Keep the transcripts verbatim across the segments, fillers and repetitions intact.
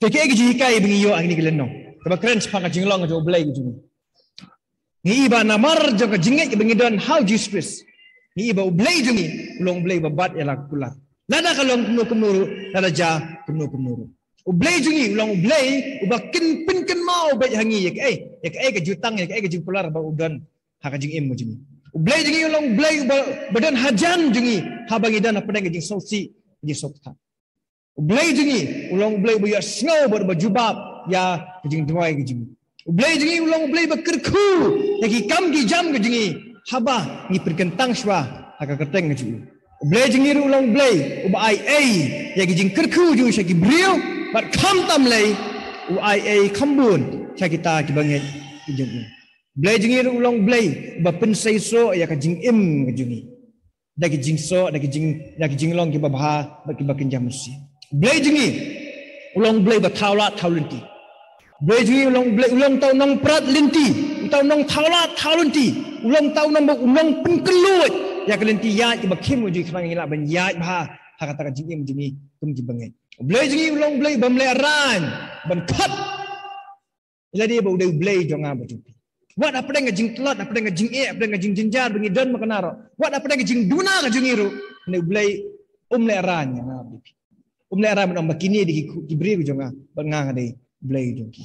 Te kaei ka jinghikai ba ngi ïoh ha kine ki lynnong? Kaba kren shaphang ka jinglong ka jong U Blei ka jong ngi. Ngi i ba namar jong ka jingngeit kaba ngi don ha U Jisu Khrist, ngi i ba U Blei jong ngi u long U Blei uba bat ïa la ka kular. Lada ka long kumno kumno ruh, lada jia kumno kumno ruh, U Blei jong ngi u long U Blei uba kin pynkynmaw beit ha ngi ïa kaei, ïa kaei ka jutang, ïa kaei ka jingkular ba u don ha ka jingim ka jong ngi. U Blei jong ngi u long U Blei uba, ba don hajan jong ngi haba ngi don hapdeng ka jingsngewsih, ka jingsngewthuh. U Blei jong ngi u long U Blei uba ïohsngew bad uba jubab ïa ka jingduwai ka jong ngi. U Blei jong ngi u long U Blei uba kyrkhu ïa ki kam ki jam ka jong ngi haba ngi pynkyntang shuwa ha ka kyrteng ka jong u. U Blei jong ngi ruh u long U Blei uba ai ei ïa ki jingkyrkhu jong u sha ki briew, bad khamtam lei u ai ei khambun sha kita kiba ngeit ki jong u. U Blei jong ngi ruh u long U Blei uba pynseisoh ïa ka jingim ka jong ngi da ki jingsoh, da ki jing, da ki jinglong kiba bha bad kiba kynja mynsiem. U Blei jong ngi u long U Blei uba thaw lad thaw lynti. U Blei jong ngi u long U Blei, u long uta u nongprat lynti, uta u nongthaw lad thaw lynti, u long uta u nong, u nongpynkylluid ïa ka lynti ïaid kaba khim ka jong ngi khnang ngi lah ban ïaid bha ha kata ka jingim jong ngi kum kiba ngeit. U Blei jong ngi u long U Blei bym lehrain ban khot. Lada ba u dei U Blei jong nga bad jong phi, wat hapdeng ka jingtlot, hapdeng ka jingeh, hapdeng ka jingjynjar ba ngi don ma kane ruh, wat hapdeng ka jingduna ka jong ngi ruh, une U Blei um lehrain ïa nga bad phi. Um lehrain ban ong ba kine dei ki, ki briew jong nga bad nga nga dei U Blei jong ki.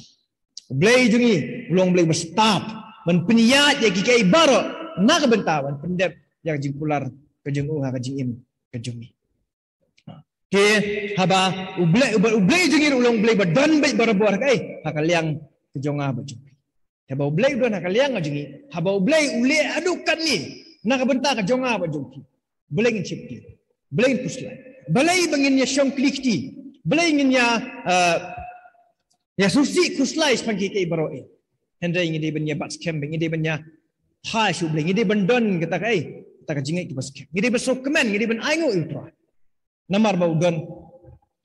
U Blei jong ngi u long U Blei uba stad ban pynïaid ïa kiei kiei baroh na ka bynta ban pyndep ïa ka jingkular ka jong u ha ka jingim ka jong ngi. Te haba U Blei, U Blei jong ngi ruh u long U Blei ba don beit barabor, ha kaei, ha ka liang ka jong nga bad jong phi. Haba U Blei u don ha ka liang ka jong ngi, haba U Blei u leh haduh katne na ka bynta ka jong nga bad jong phi, balei ngin sheptieng? Balei ngin khuslai? Balei ba ngin ïa shong kli kti? Balei ngin ïa, eh, ïa sngewsih khuslai shaphang kiei kiei baroh, eh? Hynrei ngi dei ban ïa bat skhem, ngi dei ban ïa phai sha U Blei, ngi dei ban don kata kaei, kata ka jingngeit kaba skhem. Ngi dei ban sngewkmen, ngi dei ban ainguh ïa U Trai. Namar ba u don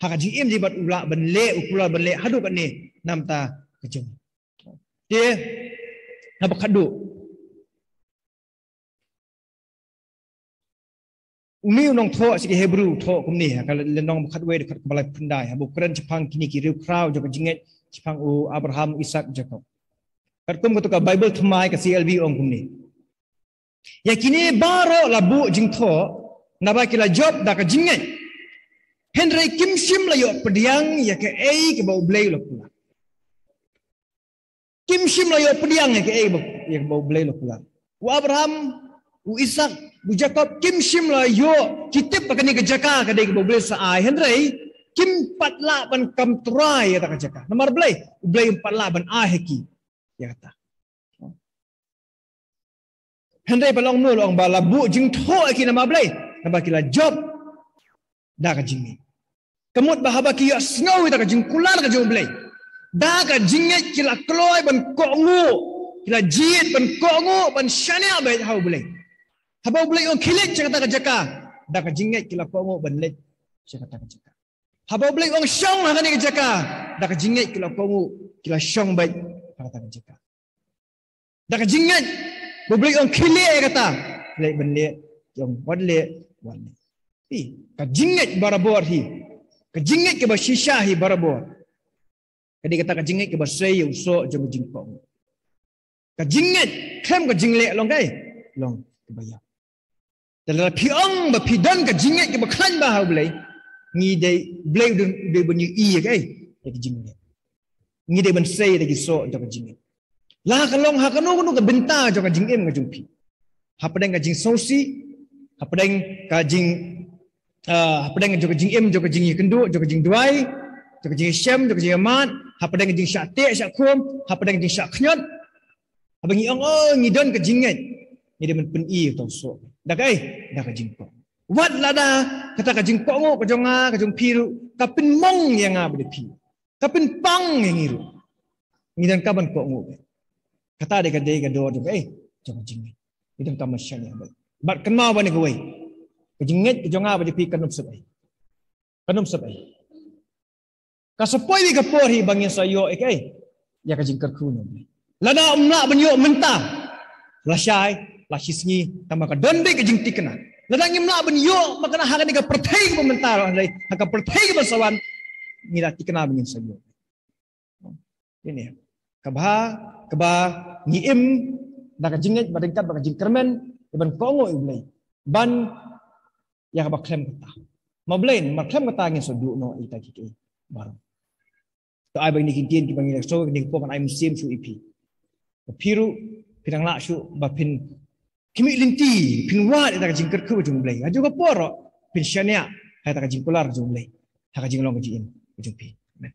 ha ka jingim jong u bad u lah ban leh, u kular ban leh haduh katne na ka bynta ka jong ngi. Te haba khatduh, une u nongthoh sha ki Hebru u thoh kumne ha ka lynnong ba khatwei, dkhot kaba laiphew khyndai, haba u kren shaphang kine ki riewkhraw jong ka jingngeit, shaphang u Abraham, Isaak, Jakob. Katkum kata ka Baibl thymmai, ka C L B, ong kumne: Ïa kine baroh la buh jingthoh naba ki la jop da ka jingngeit, hynrei kim shym la ïoh pdiang ïa kaei kaba U Blei u la kular. Kim shym la ïoh pdiang ïa kaei ba, ïa kaba U Blei u la kular. U Abraham, u Isaak, u Jakob kim shym la ïoh ki tip ba kane ka jaka ka dei kaba U Blei u sa ai, hynrei kim pat lah ban kam trai ïa kata ka jaka. Namar balei? U Blei um pat lah ban ai ha ki ïa kata. Hynrei ba long, mut long ba la buh jingthoh ïa ki namar balei? Namar ki la jop da ka jingngeit. Ka mut ba haba ki ïohsngew ïa ka jingkular ka jong U Blei, da ka jingngeit ki la kloi ban kohnguh, ki la jied ban kohnguh, ban shaniah beit ha U Blei. Haba U Blei u ong khie leit sha kata ka jaka, da ka jingngeit ki la kohnguh ban leit sha kata ka jaka. Haba U Blei u ong shong ha kane ka jaka, da ka jingngeit ki la kohnguh, ki la shong beit ha kata ka jaka. Da ka jingngeit ba U Blei u ong khie leh ïa kata, leh ban leh, ki ong wat leh, wat leh. Hi, ka jingngeit barabor hi, ka jingngeit kaba shisha hi barabor, ka dei kata ka jingngeit kaba sei ïa u soh jong ka jingkohnguh. Ka jingngeit khlem ka jingleh long kaei? Long kaba ïap. Te lada phi ong ba phi don ka jingngeit kaba khlaiñ bha ha U Blei, ngi dei, U Blei u dei, u dei ban ïohi ïa kaei? Ïa ka jingngeit. Ngi dei ban sei da ki soh jong ka jingngeit. La ka long ha kano kano ka bynta jong ka jingim ka jong phi, hapdeng ka jingsngewsih, hapdeng ka jing, ah, hapdeng jong ka jingim, jong ka jingïakynduh, jong ka jingduwai, jong ka jingïashem, jong ka jingïamad, hapdeng ka jingshah teh shah khum, hapdeng ka jingshah khñiot. Haba ngi ong, oh, ngi don ka jingngeit, ngi dei ban pyni ïa uta u soh da kaei? Da ka jingkohnguh. Wat lada kata ka jingkohnguh ka jong nga, ka jong phi ruh ka pynmong ïa nga bad ïa phi, ka pynpang ïa ngi ruh, ngi donkam ban kohnguh. Kata dei ka, dei ka dor jong kaei? Jong ka jingngeit. Ngi donkam ban shaniah beit. Bad kynmaw ba kane kawei, ka jingngeit ka jong nga bad jong phi kan ym sep ei. Kan ym sep ei. Ka sa poi ka por hi ba ngin sa ïoh ïa kaei? Ïa ka jingkyrkhu na U Blei. Lada ym lah ban ïoh mynta, lashai, la shisngi, tangba ka don beit ka jingthikna. Lada ngim lah ban ïoh mynta ha kane ka pyrthei kaba mynta, ha ka pyrthei kaba sa wan, ngi la thikna ba ngin sa ïoh. Ine kaba, kaba ngi im da ka jingngeit ba ryngkat bad ka jingkyrmen, ïa ban kohnguh ïa U Blei ban ïa kaba khlem kata. Ma Blei, namar khlem kata ngin sa duh noh ïa kita kiei kiei baroh. To ai ba kine ki ktien kiba ngi la sngewthuh kine ki por kan ai mynsiem shuh ïa phi. Ba phi ruh phin nang lah shuh ba phin khmih lynti, phin wad ïa ka jingkyrkhu jong U Blei. Ha kajuh ka por ruh phin shaniah ha ka jingkular jong U Blei ha ka jinglong ka jingim jong phi. Amen.